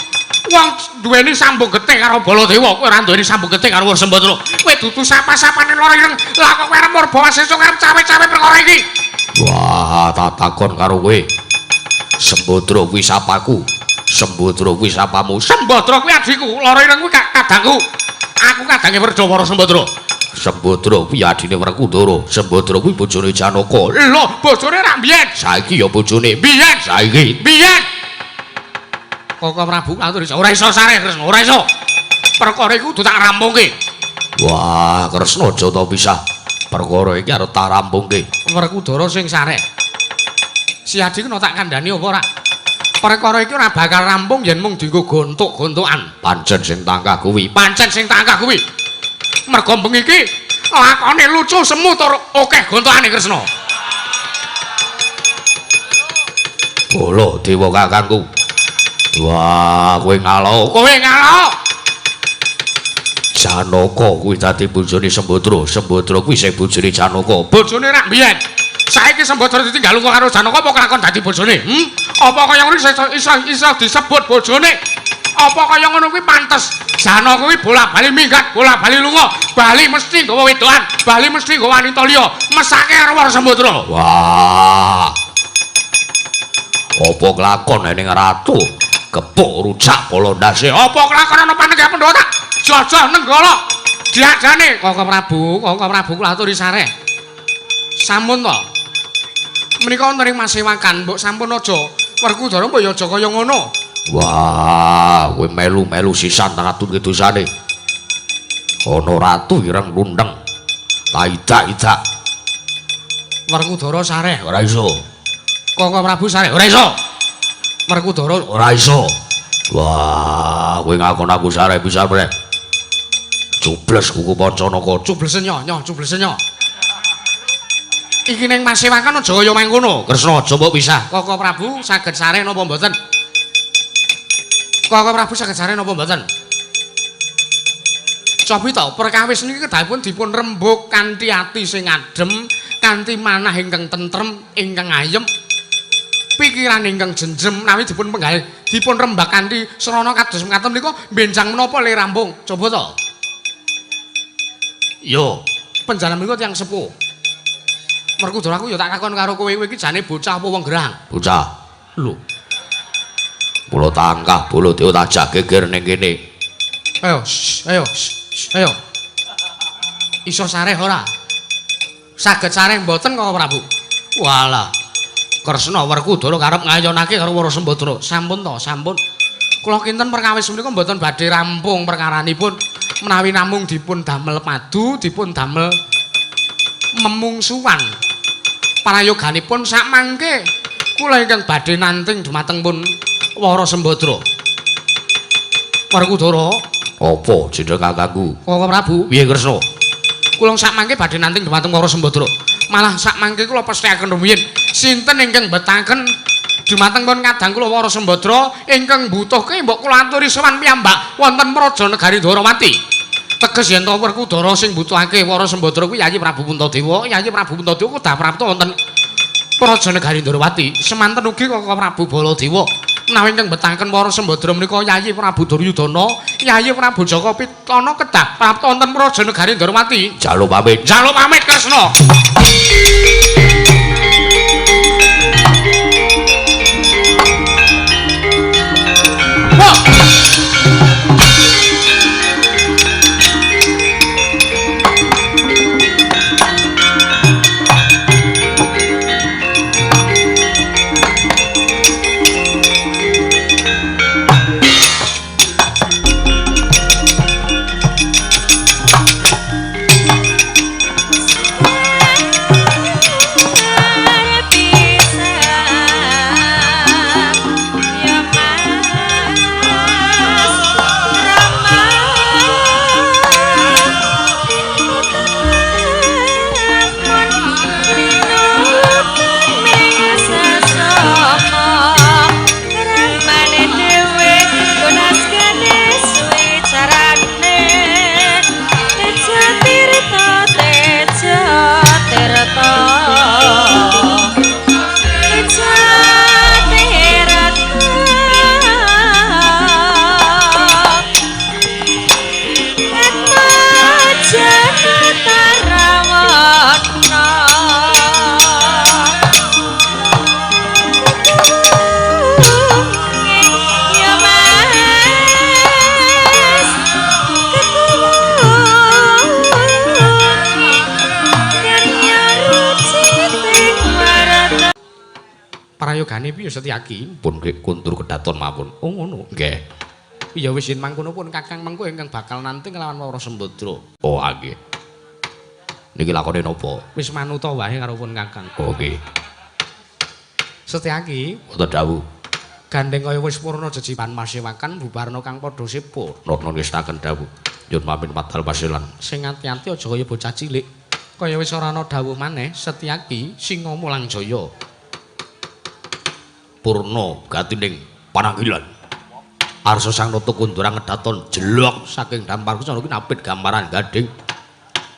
wong duweni sambung getih karo Baladewa, kowe ora duweni sambung getih karo Wara Sembadra. Kowe dudu sapa-sapane lara ireng. Lah kok kowe arep murba sesuk arep cawe-cawe perkara iki? Wah, tak takon karo kowe. Sembadra kuwi sapaku? Sembadra kuwi sapamu? Sembadra kuwi adhiku, lara ireng kuwi kadangku. Aku kadange Werda Wara Sembadra. Sembadra kuwi adine Werkudara. Sembadra kuwi bojone Janaka. Lho, bojone ra mbiyen. Saiki ya bojone. Mbiyen saiki. Mbiyen. Koko Prabu atur iso. Ora iso sareh Kresna, ora iso. Perkara iki kudu tak rampungke. Wah, Kresna aja to pisah. Perkara iki arep tak rampungke. Werkudara sing sareh. Si Adi kena tak kandhani apa ora? Perkara iki ora bakal rampung yen mung dienggo gontuk-gontukan. Pancen sing tangkah kuwi, pancen sing tangkah kuwi. Merga bengi iki lakone lucu semu tur akeh gontokane Kresna. Baladewa kakangku. Wah, kowe ngalo, kowe ngalo. Janaka kuwi dadi bojone Sembadra, Sembadra kuwi sing bojone Janaka. Bojone rak mbiyen. Saiki Sembadra ditinggal lunga karo Janaka apa kelakon dadi bojone? Apa kaya ngono iso disebut bojone? Apa kaya ngono kuwi pantes? Janaka kuwi bola-bali minggat, bola-bali lunga, bali mesti nggawa wedokan, bali mesti nggawa wanita liya, mesake karo Wara Sembadra. Wah. Apa kelakon ning ratu? Gepuk rujak bala ndase. Apa kelakon ana panenggah Pandhawa tak? Jajah nenggala. Diajane Kaka Prabu, Kaka Prabu kula aturi sareh. Sampun to. Menika wonten ing masewakan, mbok sampun aja Werkudara mbok ya aja kaya ngono. Wah, kowe melu-melu sisan ratu kedosane. Ana ratu ireng lundeng. Ta idak-idak. Werkudara sareh ora iso. Kaka Prabu sareh ora iso. Werkudara ora iso. Wah, kowe ngakon aku sareh pisan meneh. Cubles kuku Pancanaka, cublesen nyo, nyo, cublesen nyo. Iki ning masewakan aja kaya mangkono. Kresna aja mbok pisah. Kaka Prabu saged sareh napa mboten? Kaka Prabu saged sareh napa mboten? Cobi to, perkawis niki kedahipun dipun rembug kanthi ati sing adem, kanthi manah ingkang tentrem, ingkang ayem. Pikiran ingkang jenjem menawi dipun penggawe dipun rembag kanthi srana kados mekaten menika benjang menapa le rampung. Coba to. Yo, panjenengan menika tiyang sepuh. Werkudara aku ya tak takon karo kowe, kowe iki jane bocah apa wong gerang? Bocah. Lho. Kula tangkah bolo dewa tajak geger ning kene. Ayo, ayo, ayo. Iso sareh ora? Saged sareh mboten Kaka Prabu? Walah. Kresna Werkudara karep ngayonake karo Wara Sembadra. Sampun to, sampun. Kula kinten perkawis menika mboten badhe rampung perkaranipun menawi namung dipun damel padu, dipun damel memungsuwan. Prayoganipun sakmangke kula ingkang badhe nanting dumateng pun Wara Sembadra. Werkudara, apa jeneng kakangku? Kaka Prabu. Piye Kresna? Kula sakmangke badhe nanting dumateng Wara Sembadra. Malah sakmangke kula pesthekaken rumiyin sinten ingkang betaken dumateng pun kadang kula Wara Sembadra ingkang mbutuhke mbok kula aturi sowan piyambak wonten Praja Negari Dwarawati. Teges yen to Werkudara sing mbutuhake Wara Sembadra kuwi Yayi Prabu Puntadewa, Yayi Prabu Puntadewa kudu prapta wonten Praja Negari Dwarawati. Semanten ugi Kaka Prabu Baladewa menawi ingkang betaken Wara Sembadra menika Yayi Prabu Duryudana, Yayi Prabu Jaka Pitana kedah prapta wonten Praja Negari Dwarawati. Jaluk pamit. Jaluk pamit Kresna. Prayogane piye Setyaki? Pun kundur kedaton mawon. Oh ngono. Nggih. Ya wis yen mangkono pun Kakang mengko ingkang bakal nanti nglawan Wara Sembadra. Oh nggih. Niki lakone napa? Wis manuta wae karo pun Kakang. Oh nggih. Setyaki, wonten dawuh. Gandeng kaya wis purna jejipan masewakan bubarna kang padha sepuh. Nana ngestaken dawuh. Nyun pamit padal pasilan. Sing ati-ati aja kaya bocah cilik. Kaya wis ora ana dawuh maneh Setyaki Singa Mulang Jaya. Purna gatining pananggilan. Arsa sang nata kundurang ngedaton jelok saking dampar kusana kuwi napit gambaran gading.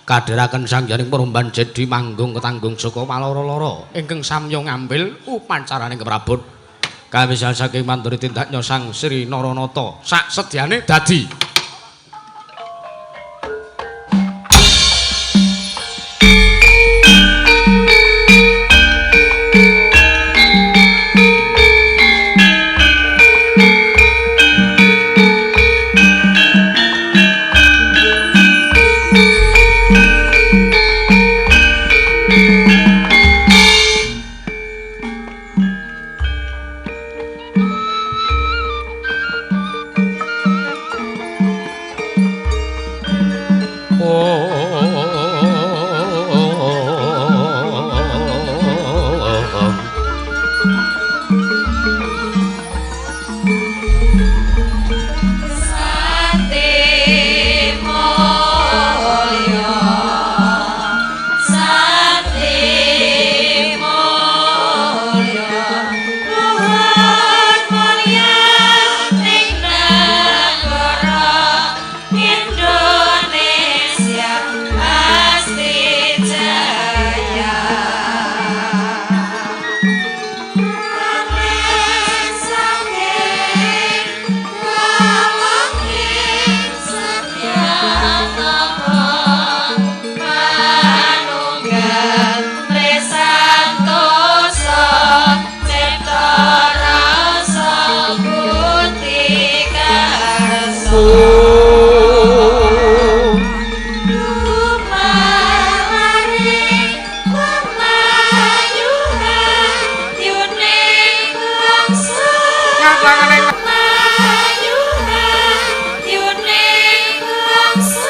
Kadheraken sangyaning peromban jedi manggung ketanggung Jaka maloro-loro ingkang samya ngambil upacaraning keprabon. Kawisal saking manduri tindaknya Sang Sri Naranata sak sedyane dadi. Oh.